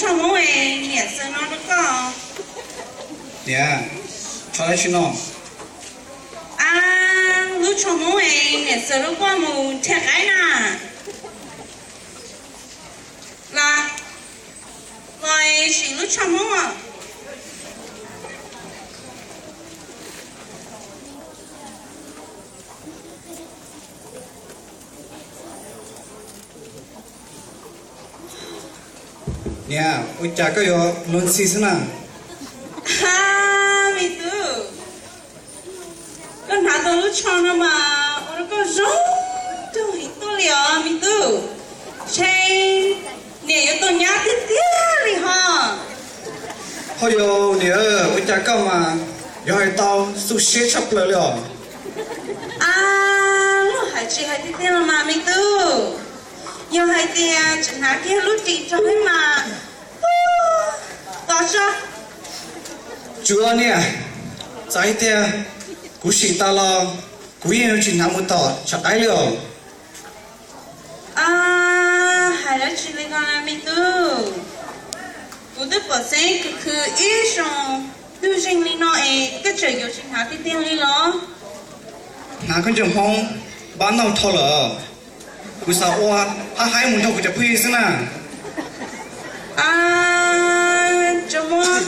tsho hmoob es niam xaws no rau koj. Niam, tsho dab tsi no? A, lub tsho hmoob es niam xaws rau koj mus nrhiav qaib na. Los, los sim lub tsho hmoob os. Niam, ua cas koj yuav luag ntxhi xwb na? A, me tub, koj hnav tau lub tsho no mas ua rau koj zoo kawg heev tuaj li os me tub. Ntshe niam yuav tau nyab tiag tiag li ho. Ho yog niam, ua cas koj mas yuav hais tau xu siab tshaj plaws li os? A, luag hais tsis hais tiag tiag los mas me tub. Yog hais tias tseem hnav kiag lub ris rau peb mas tos tso. Tsuav niam, txawm hais tias kuv sim tas los kuv yeej yuav tsis hnav mus tom tshav qaib li os. A, hais dab tsi li ko na me tub? Kuv twb pom xeeb khwv khwv ib xyoos ntug zeeg li no es koj tseem yuav tsis hnav tiag tiag li los? Hnav khaub ncaws Hmoob npab ntaug dhau lawm, kuv xav ua hab haib mus nrog kuv cov phooj ywg xwb na. A, tsuas muab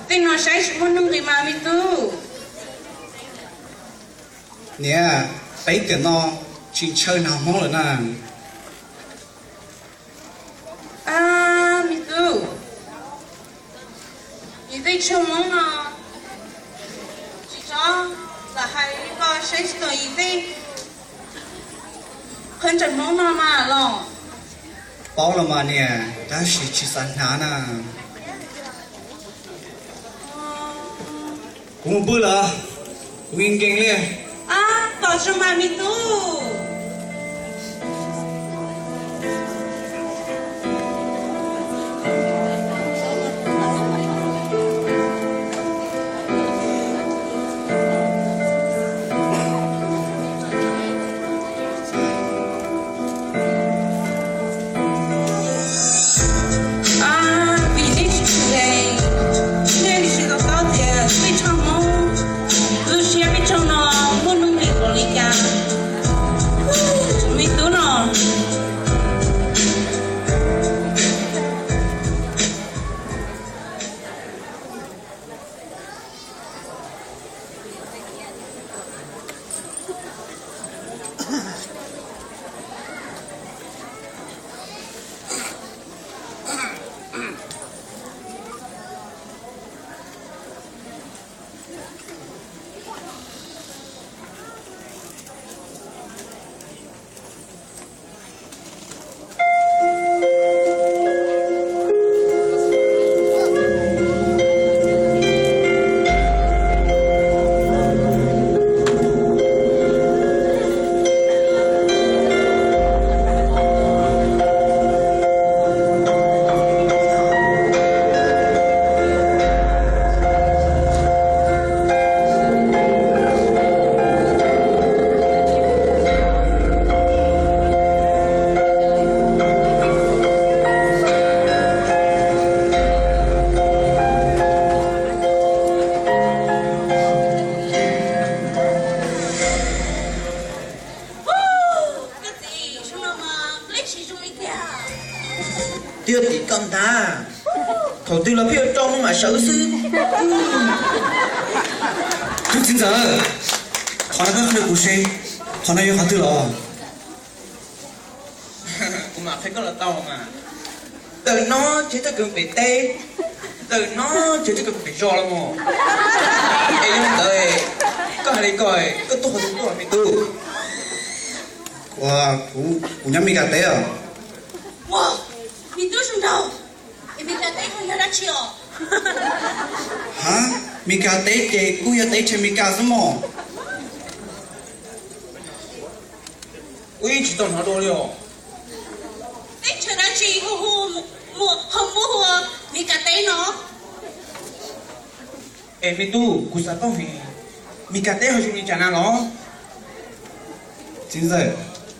tej no saib tsis muaj nuj nqis mas me tub. Niam, peb tiam no tsis ntshaw hnav Hmoob lawm na. A, me tub, yus tej tsho Hmoob no tsis txhob lam hais li ko, saib tsis taus yus tej khaub ncaws Hmoob no mas los. Paub los mas niam, tab sis tsis xav hnav na. Kuv mus pw lawm, kuv nkees nkees li. A, tos tso mas me tub. A, vim nej tsis tshua, nej tsis tau paub tias peb tsho Hmoob lub siab peb tsho no muaj nuj nqis npaum li cas. Me tub no. Koj txiv, zoo no mas nplej tsis zoo li tiag. Twb yog tim koj ntag. Thaum twg los pheej yuav rau muaj mam sawv xwb. Tus txiv ntxawm, qhov no koj qhia kuv seb qhov no yog qhov twg los? Kuv mam qhia koj los tau mas. Ntawm no ces txoj kev pem teb, ntawm no ces txoj kev pem zos los mas. Es yog li ntawd, koj hais li ko, koj tuaj qhov twg tuaj me tub? Ua, kuv, kuv nyob Mes Kas teb os. Ua, me tub zoo nraug, es Mes Kas teb ho yog dab tsi os? Ha, Mes Kas teb ces kuj yog teb chaws Mes Kas xwb mog. Kuv yeej tsis tau hnov dua li os. Teb chaws dab tsi hu hu, hu hu ua Mes Kas teb no? Es me tub, kuv xav paub heev, Mes Kas teb ho zoo li cas na los? Txiv ntxawm,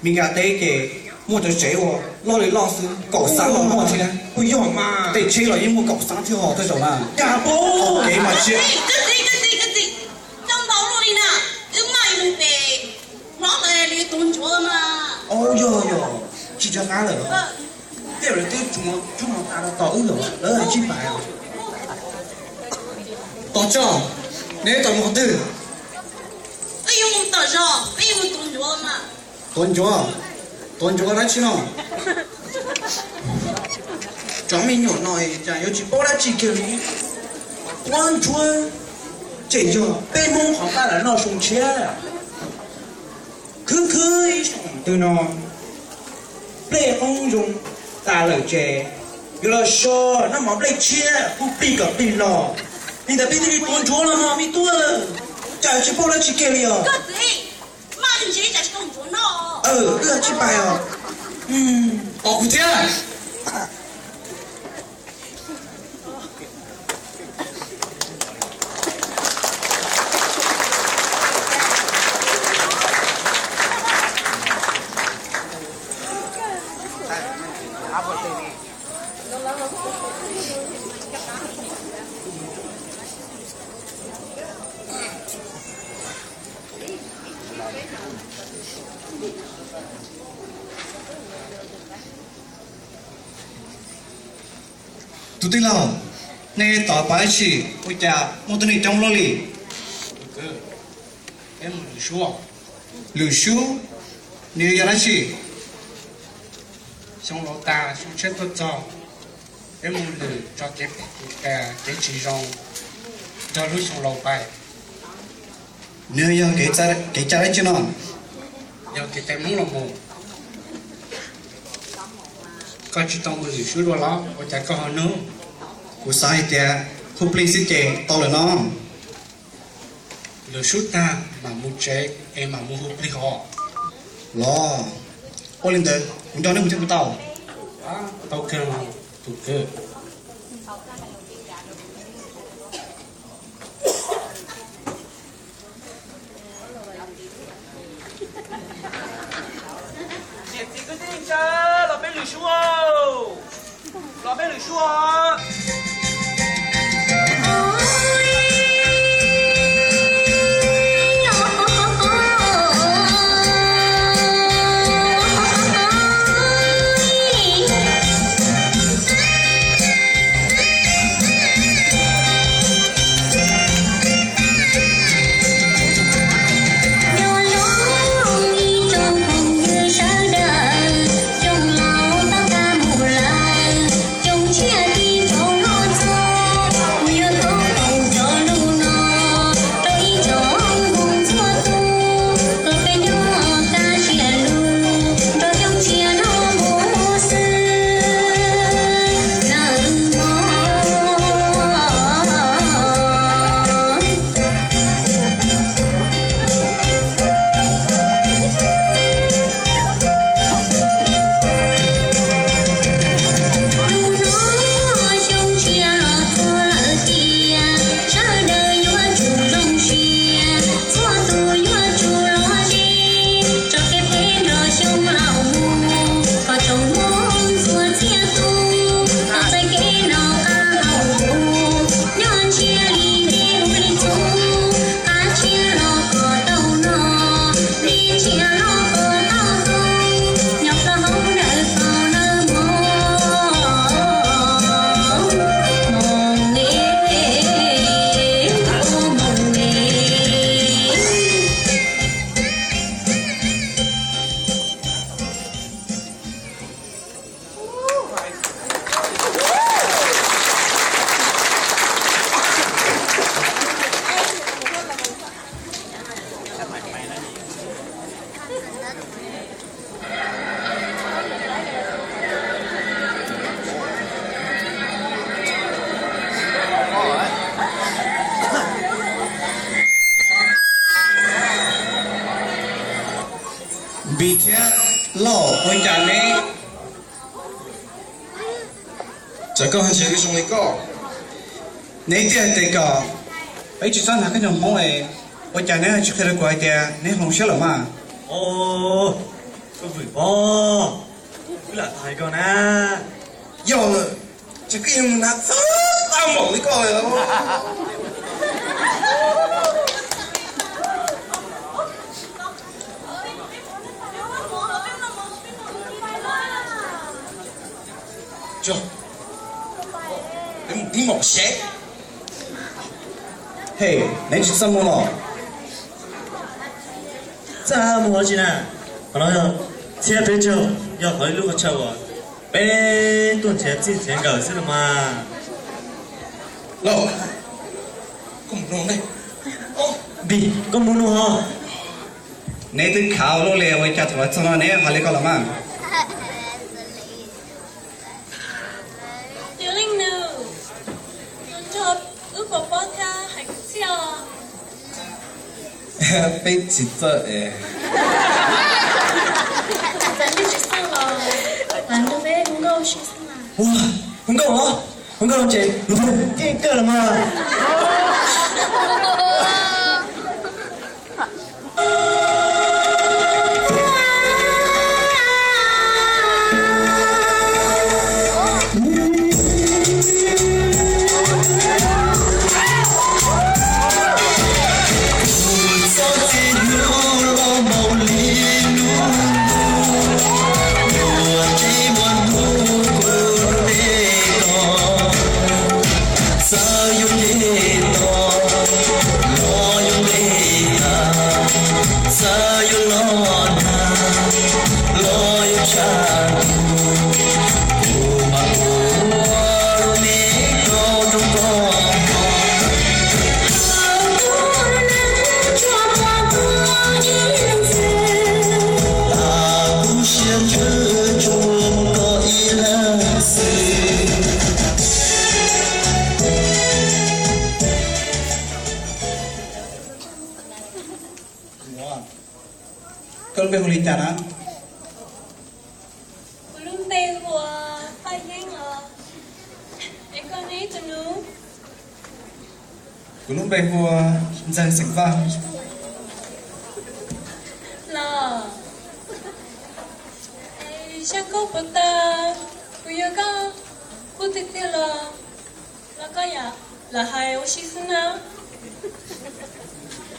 Mes Kas teb ces Muaj cov tsev uas loj li loj xwb, kaum xab los muaj thiab. Kuj yog mas, tej tsheb los yeej muaj kaum xab thiab hos tej zaum na. Cas pom kev mas tsis. Koj txiv, koj txiv, koj txiv, coj ntau luaj li na. Wb maj mus pem hlob ntawd li tus ntsuav mas. Au, yog yog, tsis nco qab lawm. Tej lawv twb tsuas tsuas tas los tos wb lawm, lawv hais tsis pais. Tos tso, neb tos mus qhov twg? Peb yuav mus tom zos, peb yuav mus tuav ncuav mas. Tuav ncuav? Tuav ncuav dab tsi no? Cov me nyuam no cas yuav tsis paub dab tsi kiag li. Tuav ncuav ces yog peb Hmoob qhov paj lawv noj xyoo tshiab. Khwb khwb ib xyoos twg no, nplej qoob zoo tas lawm ces yuav los so noj mov nplej tshiab, kuj plig kom plig los. Li ntawd peb thiaj li tuav ncuav los no me tub, cas tsis paub dab tsi kiag li os. Koj txiv, maj ntse cas tsis tau ncuav noj. Wb tsis pais os. Tos kuv thiab. Tus tij laug, nej tos pab ib chim, ua cas muaj tuab neeg coob luaj li? Lwm sub, nws yog dab tsi? Xyoo laus tas xyoo tshiab tuaj txog, peb mus lwm tso kev, kev tsis zoo nrog lub xyoo laus pais. Nws yog kev cai dab tsi no? Yog kev cai Hmoob los mus. Koj tsis tau mus lwm sub dua los ua cas koj ho nug? Kuv xav hais tias hu plig xwb ces tau lawm no. Lwm sub tag mam mus tsev es mam mus hu plig hos. Los, ua li ntawd kuv nco nej mus thiab puas tau? Tau kawg, tus kwv. Niam txiv kwv tij neej tsa, los peb lwm sub, los peb lwm sub. Npis thiab Lauj, ua cas neb, txawm koj hais tias zoo li koj, neb thiaj hais tias kom peb tsis txhob hnav khaub ncaws Hmoob es, ua cas neb tsis qhia rau kuv hais tias neb hloov siab lawm mas? Koj vwm pob, Kuv lam hais koj na, yog lawm, ces koj yeej mus hnav txog tau npaum li koj lawm. Tib npaum sev. Hey, neb tsis txaj muag los? Txaj muag tsi na, qhov no yog txhiab peb caug, yog qhov ib lub qhov chaw uas peb tuaj nrhiav txij nrhiav nkawm xwb los mas. Los, koj mus nug, Npis, koj mus nug ho. Neb twb khav ua luaj li, ua li cas thaum txog no neb hais li ko los mas? Yog leej nws, nrog wb pov pob thiab hais kwv txhiaj os. Peb tsis txawj es. Txawm nej tsis txawj los, nrog peb hu nkauj ua si xwb mas. Ua, hu nkauj los, hu nkauj ces luag thiaj kawm los mas. Txawm yus nce toj los yus nce tas, txawm yus los nag los yus tshaj, kuv mas kuv ua me rau rau koj mog. Kuv siab ntsws tsuas muaj koj ib leeg xwb. Koj lub npe hu li cas na? Kuv lub npe hu ua Paj Yeeb os. Es koj ne tus nus? Kuv lub npe hu ua Ntxawg xeem Vaj. Los, es zaj nkauj puas tag, kuv yog koj qub tiag tiag los, los koj yam lam hais ua si xwb na.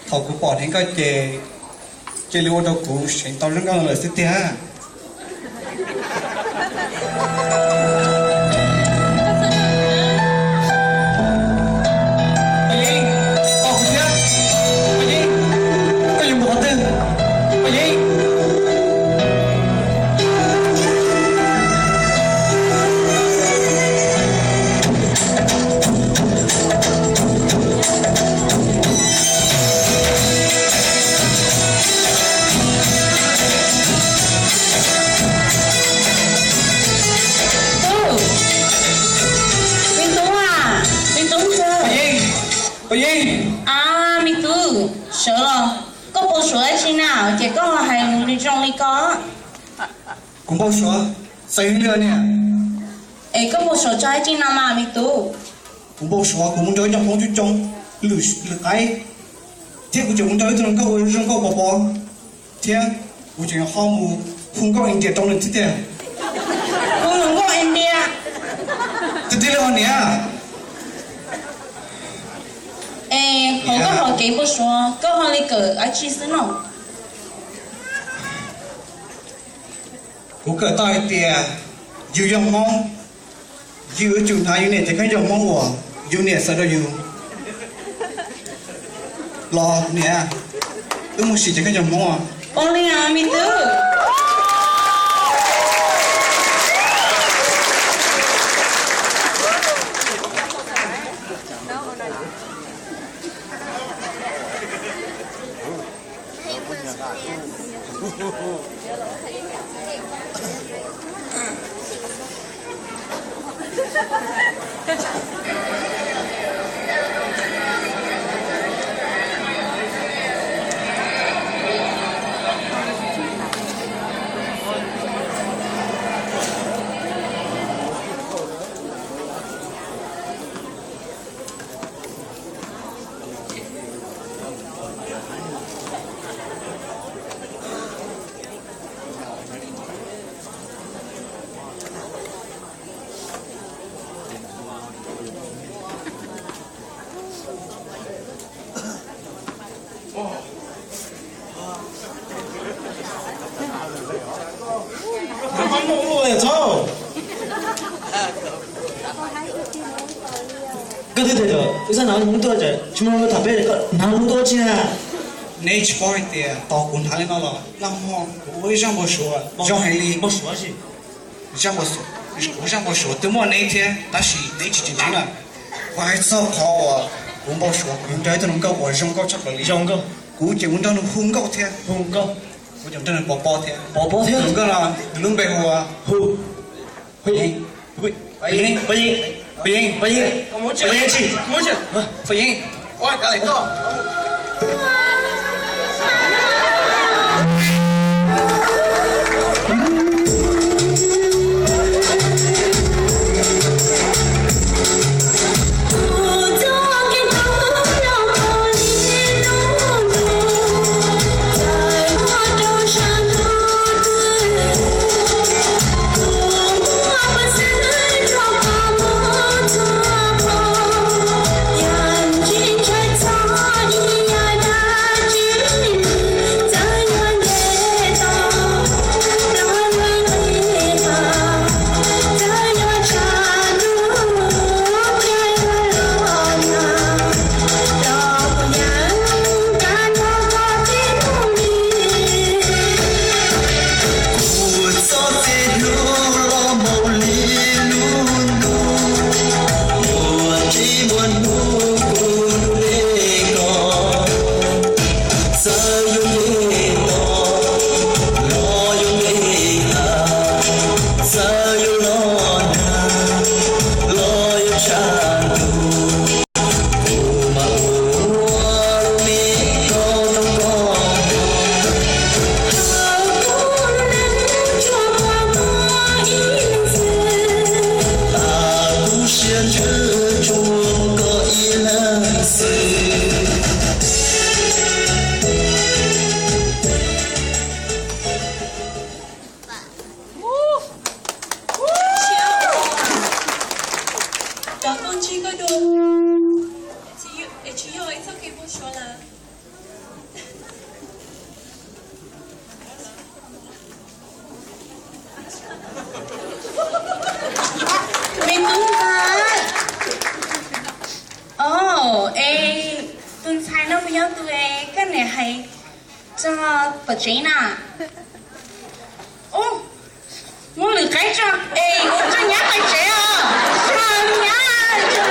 Thaum kuv pom dheev koj ces cia li ua rau kuv seev tau zaj nkauj no lawm xwb tiag. Paj Yeeb, pom kuv thiab. Paj Yeeb, koj yuav mus qhov twg? Paj Yeeb. Tub, me tub a, me tub ntxawg. Paj Yeeb, Paj Yeeb. A, me tub, sawv los. Koj npau suav dab tsi na ces koj ho hais lus zoo li ko? Kuv npau suav xeev li niam. Es koj npau suav tso dab tsi no mas me tub? Kuv npau suav kuv mus nrog ib co Hmoob coob coob, lwm, lwm qaib, thiab kuv tseem mus nrog ib tug hluas nkauj ua zoo nkauj pov pob, thiab kuv tseem ho mus hu nkauj India rau nws thiab tiag. Hu nkauj India? Tiag tiag li os niam. Es hauv koj hauv kev npau suav koj ho li kawm dab tsi xwb no? Kuv kawm tau hais tias yus yog Hmoob, yus yuav tsum hnav yus niam cev khaub ncaws Hmoob uas yus niam xaws rau yus. Los niam, wb mus siv cev khaub ncaws Hmoob os. Ua li os me tub. Hnav lub hmoob tuaj ces tsis muaj neeg tham peb, hnav lub hmoob tuaj tsis na. Neb tsis paub hais tias tau kuv hnav li no los laj mog, kuv ua ib zaj npau suav zoo heev li. Npau suav tsis? Zaj npau suav, kuv zaj npau suav twb muaj neb thiab tab sis neb tsis tseem ceeb lawm. Kuv hais txog qhov uas kuv npau suav kuv nrog ib tug hluas nkauj uas zoo nkauj tshaj plaws li. Zoo nkauj. Kuv ces kuv nrog nws hu nkauj thiab. Hu nkauj. Kuv ces nrog nws pov pob thiab. Pov pob thiab. Tus nkauj no nws lub npe hu ua Hu. Phooj Ywg. Phooj Ywg. Phooj Ywg. Phooj Ywg. Phooj Ywg tsis? Phooj Ywg. Cov nkauj ntsig nkauj dua, tsis yog ib txoj kev npau suav lawm. Me tub ntxhais. Os, es tus ntxhais no puas yog tus es koj niam hais txog tom tsev na? Ub, muab lwm qaib tso es kuv tso nyab pais tsev os. Tso nyab, tso